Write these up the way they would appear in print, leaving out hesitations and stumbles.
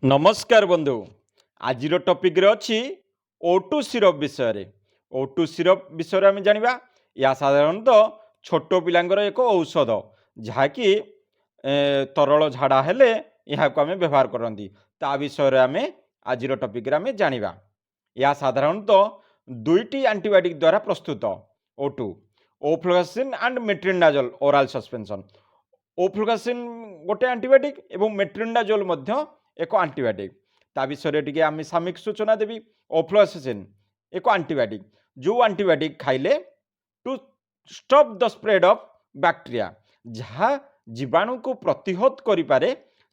ନମସ୍କାର ବନ୍ଧୁ। ଆଜିର ଟପିକରେ ଅଛି ଓଟୁ ସିରପ୍ ବିଷୟରେ। ଓଟୁ ସିରପ୍ ବିଷୟରେ ଆମେ ଜାଣିବା। ଏହା ସାଧାରଣତଃ ଛୋଟ ପିଲାଙ୍କର ଏକ ଔଷଧ, ଯାହାକି ତରଳ ଝାଡ଼ା ହେଲେ ଏହାକୁ ଆମେ ବ୍ୟବହାର କରନ୍ତି। ତା ବିଷୟରେ ଆମେ ଆଜିର ଟପିକରେ ଆମେ ଜାଣିବା। ଏହା ସାଧାରଣତଃ ଦୁଇଟି ଆଣ୍ଟିବାୟୋଟିକ୍ ଦ୍ୱାରା ପ୍ରସ୍ତୁତ ଓଟୁ, ofloxacin and metronidazole oral suspension। Ofloxacin ଗୋଟେ ଆଣ୍ଟିବାୟୋଟିକ୍ ଏବଂ ମେଟ୍ରିଣ୍ଡାଜୋଲ ମଧ୍ୟ ଏକ ଆଣ୍ଟିବାୟୋଟିକ୍। ତା ବିଷୟରେ ଟିକେ ଆମେ ସାମୟିକ ସୂଚନା ଦେବି। ଓଫ୍ଲୋକ୍ସାସିନ୍ ଏକ ଆଣ୍ଟିବାୟୋଟିକ୍, ଯେଉଁ ଆଣ୍ଟିବାୟୋଟିକ୍ ଖାଇଲେ to stop the spread of bacteria, ଯାହା ଜୀବାଣୁକୁ ପ୍ରତିହତ କରିପାରେ,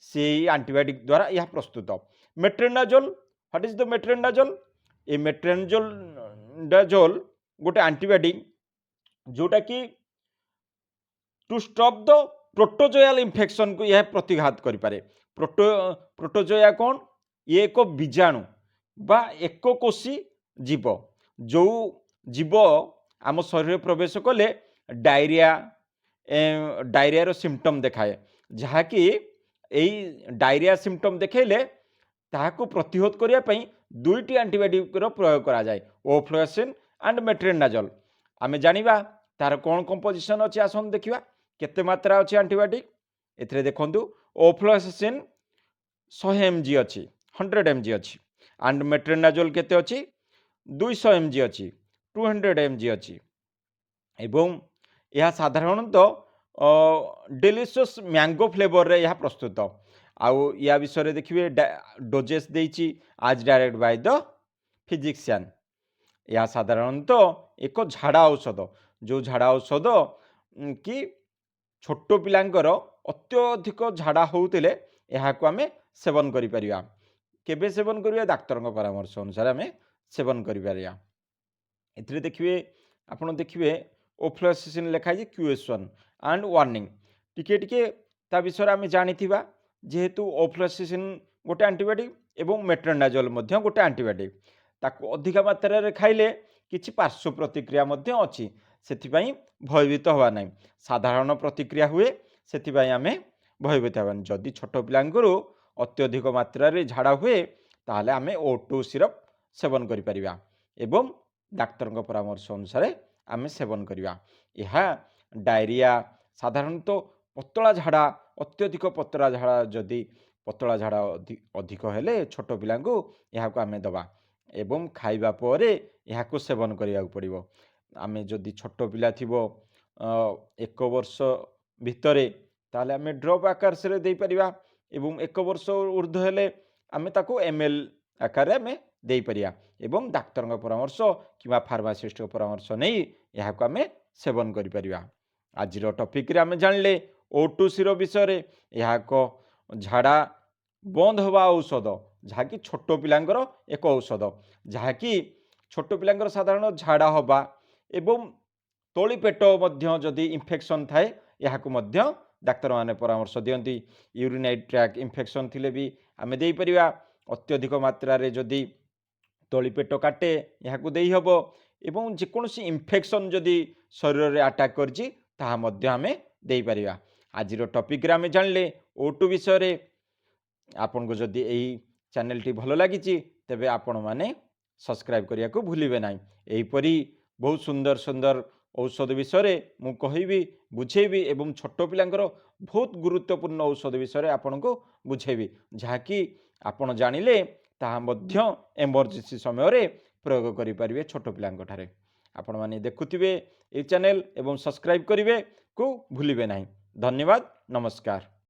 ସେଇ ଆଣ୍ଟିବାୟୋଟିକ୍ ଦ୍ୱାରା ଏହା ପ୍ରସ୍ତୁତ। Metronidazole, what is the metronidazole? A ମେଟ୍ରେଣ୍ଡାଜୋଲ ଗୋଟେ ଆଣ୍ଟିବାୟୋଟିକ୍, ଯେଉଁଟାକି ଟୁ ଷ୍ଟପ୍ the ପ୍ରୋଟୋଜୋୟାଲ ଇନଫେକ୍ସନକୁ ଏହା ପ୍ରତିଘାତ କରିପାରେ। ପ୍ରୋଟୋଜୋୟା କ'ଣ? ଇଏ ଏକ ବୀଜାଣୁ ବା ଏକକୋଷୀ ଜୀବ, ଯେଉଁ ଜୀବ ଆମ ଶରୀରରେ ପ୍ରବେଶ କଲେ ଡାଇରିଆର ସିମ୍ପଟମ୍ ଦେଖାଏ, ଯାହାକି ଏଇ ଡାଇରିଆ ସିମ୍ପଟମ୍ ଦେଖାଇଲେ ତାହାକୁ ପ୍ରତିହତ କରିବା ପାଇଁ ଦୁଇଟି ଆଣ୍ଟିବାୟୋଟିକ୍ର ପ୍ରୟୋଗ କରାଯାଏ, ଓଫ୍ଲୋକ୍ସାସିନ୍ ଆଣ୍ଡ ମେଟ୍ରେଣ୍ଡାଜୋଲ। ଆମେ ଜାଣିବା ତାର କ'ଣ କମ୍ପୋଜିସନ୍ ଅଛି। ଆସନ୍ତୁ ଦେଖିବା କେତେ ମାତ୍ରା ଅଛି ଆଣ୍ଟିବାୟୋଟିକ୍ ଏଥିରେ। ଦେଖନ୍ତୁ, ଓଫ୍ଲୋକ୍ସାସିନ୍ 100 ଏମ୍ ଜି ଅଛି, 100 ଏମ୍ ଜି ଅଛି। ଆଣ୍ଡ ମେଟ୍ରେଣ୍ଡାଜୋଲ କେତେ ଅଛି? 200 ଏମ୍ ଜି ଅଛି, 200 ଏମ୍ ଜି ଅଛି। ଏବଂ ଏହା ସାଧାରଣତଃ ଡେଲିସିୟସ୍ ମ୍ୟାଙ୍ଗୋ ଫ୍ଲେଭରରେ ଏହା ପ୍ରସ୍ତୁତ। ଆଉ ୟା ବିଷୟରେ ଦେଖିବେ, ଡୋଜେସ୍ ଦେଇଛି as direct by the physician। ଏହା ସାଧାରଣତଃ ଏକ ଝାଡ଼ା ଔଷଧ, ଯେଉଁ ଝାଡ଼ା ଔଷଧ କି ଛୋଟ ପିଲାଙ୍କର ଅତ୍ୟଧିକ ଝାଡ଼ା ହେଉଥିଲେ ଏହାକୁ ଆମେ ସେବନ କରିପାରିବା। କେବେ ସେବନ କରିବା? ଡାକ୍ତରଙ୍କ ପରାମର୍ଶ ଅନୁସାରେ ଆମେ ସେବନ କରିପାରିବା। ଏଥିରେ ଦେଖିବେ, ଆପଣ ଦେଖିବେ, ଓଫ୍ଲୋକ୍ସାସିନ୍ ଲେଖା ହେଇଛି, କ୍ୟୁଏସ୍ ୱାନ୍ ଆଣ୍ଡ ୱାର୍ଣ୍ଣିଂ। ଟିକେ ଟିକେ ତା ବିଷୟରେ ଆମେ ଜାଣିଥିବା, ଯେହେତୁ ଓଫ୍ଲୋକ୍ସାସିନ୍ ଗୋଟେ ଆଣ୍ଟିବାୟୋଟିକ୍ ଏବଂ ମେଟ୍ରୋଣ୍ଡାଜୋଲ ମଧ୍ୟ ଗୋଟେ ଆଣ୍ଟିବାୟୋଟିକ୍। ତାକୁ ଅଧିକା ମାତ୍ରାରେ ଖାଇଲେ କିଛି ପାର୍ଶ୍ୱ ପ୍ରତିକ୍ରିୟା ମଧ୍ୟ ଅଛି। ସେଥିପାଇଁ ଭୟଭୀତ ହେବା ନାହିଁ। ସାଧାରଣ ପ୍ରତିକ୍ରିୟା ହୁଏ, ସେଥିପାଇଁ ଆମେ ଭୟଭୀତ ହେବାନି। ଯଦି ଛୋଟ ପିଲାଙ୍କର ଅତ୍ୟଧିକ ମାତ୍ରାରେ ଝାଡ଼ା ହୁଏ, ତାହେଲେ ଆମେ ଓ ଟୁ ସିରପ୍ ସେବନ କରିପାରିବା ଏବଂ ଡାକ୍ତରଙ୍କ ପରାମର୍ଶ ଅନୁସାରେ ଆମେ ସେବନ କରିବା। ଏହା ଡାଇରିଆ, ସାଧାରଣତଃ ପତଳା ଝାଡ଼ା, ଅତ୍ୟଧିକ ପତଳା ଝାଡ଼ା, ଯଦି ପତଳା ଝାଡ଼ା ଅଧିକ ହେଲେ ଛୋଟ ପିଲାଙ୍କୁ ଏହାକୁ ଆମେ ଦେବା ଏବଂ ଖାଇବା ପରେ ଏହାକୁ ସେବନ କରିବାକୁ ପଡ଼ିବ। ଆମେ ଯଦି ଛୋଟ ପିଲା ଥିବ 1 ବର୍ଷ ଭିତରେ, ତାହେଲେ ଆମେ ଡ୍ରପ୍ ଆକାରରେ ଦେଇପାରିବା ଏବଂ 1 ବର୍ଷ ଉର୍ଦ୍ଧ୍ୱ ହେଲେ ଆମେ ତାକୁ ଏମ୍ ଏଲ୍ ଆକାରରେ ଆମେ ଦେଇପାରିବା ଏବଂ ଡାକ୍ତରଙ୍କ ପରାମର୍ଶ କିମ୍ବା ଫାର୍ମାସିଷ୍ଟଙ୍କ ପରାମର୍ଶ ନେଇ ଏହାକୁ ଆମେ ସେବନ କରିପାରିବା। ଆଜିର ଟପିକରେ ଆମେ ଜାଣିଲେ ଓ ଟୁ ସିରପ୍ ବିଷୟରେ। ଏହା ଏକ ଝାଡ଼ା ବନ୍ଦ ହେବା ଔଷଧ, ଯାହାକି ଛୋଟ ପିଲାଙ୍କର ଏକ ଔଷଧ, ଯାହାକି ଛୋଟ ପିଲାଙ୍କର ସାଧାରଣ ଝାଡ଼ା ହେବା ଏବଂ ତଳି ପେଟ ମଧ୍ୟ ଯଦି ଇନଫେକ୍ସନ୍ ଥାଏ, ଏହାକୁ ମଧ୍ୟ ଡାକ୍ତରମାନେ ପରାମର୍ଶ ଦିଅନ୍ତି। ୟୁରିନାରୀ ଟ୍ରାକ୍ ଇନଫେକ୍ସନ୍ ଥିଲେ ବି ଆମେ ଦେଇପାରିବା। ଅତ୍ୟଧିକ ମାତ୍ରାରେ ଯଦି ତଳି ପେଟ କାଟେ, ଏହାକୁ ଦେଇହେବ ଏବଂ ଯେକୌଣସି ଇନଫେକ୍ସନ୍ ଯଦି ଶରୀରରେ ଆଟାକ୍ କରିଛି, ତାହା ମଧ୍ୟ ଆମେ ଦେଇପାରିବା। ଆଜିର ଟପିକରେ ଆମେ ଜାଣିଲେ ଓ ଟୁ ବିଷୟରେ। ଆପଣଙ୍କୁ ଯଦି ଏହି ଚ୍ୟାନେଲଟି ଭଲ ଲାଗିଛି, ତେବେ ଆପଣମାନେ ସବସ୍କ୍ରାଇବ୍ କରିବାକୁ ଭୁଲିବେ ନାହିଁ। ଏହିପରି ବହୁତ ସୁନ୍ଦର ସୁନ୍ଦର ଔଷଧ ବିଷୟରେ ମୁଁ କହିବି, ବୁଝେଇବି ଏବଂ ଛୋଟ ପିଲାଙ୍କର ବହୁତ ଗୁରୁତ୍ୱପୂର୍ଣ୍ଣ ଔଷଧ ବିଷୟରେ ଆପଣଙ୍କୁ ବୁଝେଇବି, ଯାହାକି ଆପଣ ଜାଣିଲେ ତାହା ମଧ୍ୟ ଏମର୍ଜେନ୍ସି ସମୟରେ ପ୍ରୟୋଗ କରିପାରିବେ ଛୋଟ ପିଲାଙ୍କ ଠାରେ। ଆପଣମାନେ ଦେଖୁଥିବେ ଏହି ଚ୍ୟାନେଲ ଏବଂ ସବସ୍କ୍ରାଇବ୍ କରିବାକୁ ଭୁଲିବେ ନାହିଁ। ଧନ୍ୟବାଦ, ନମସ୍କାର।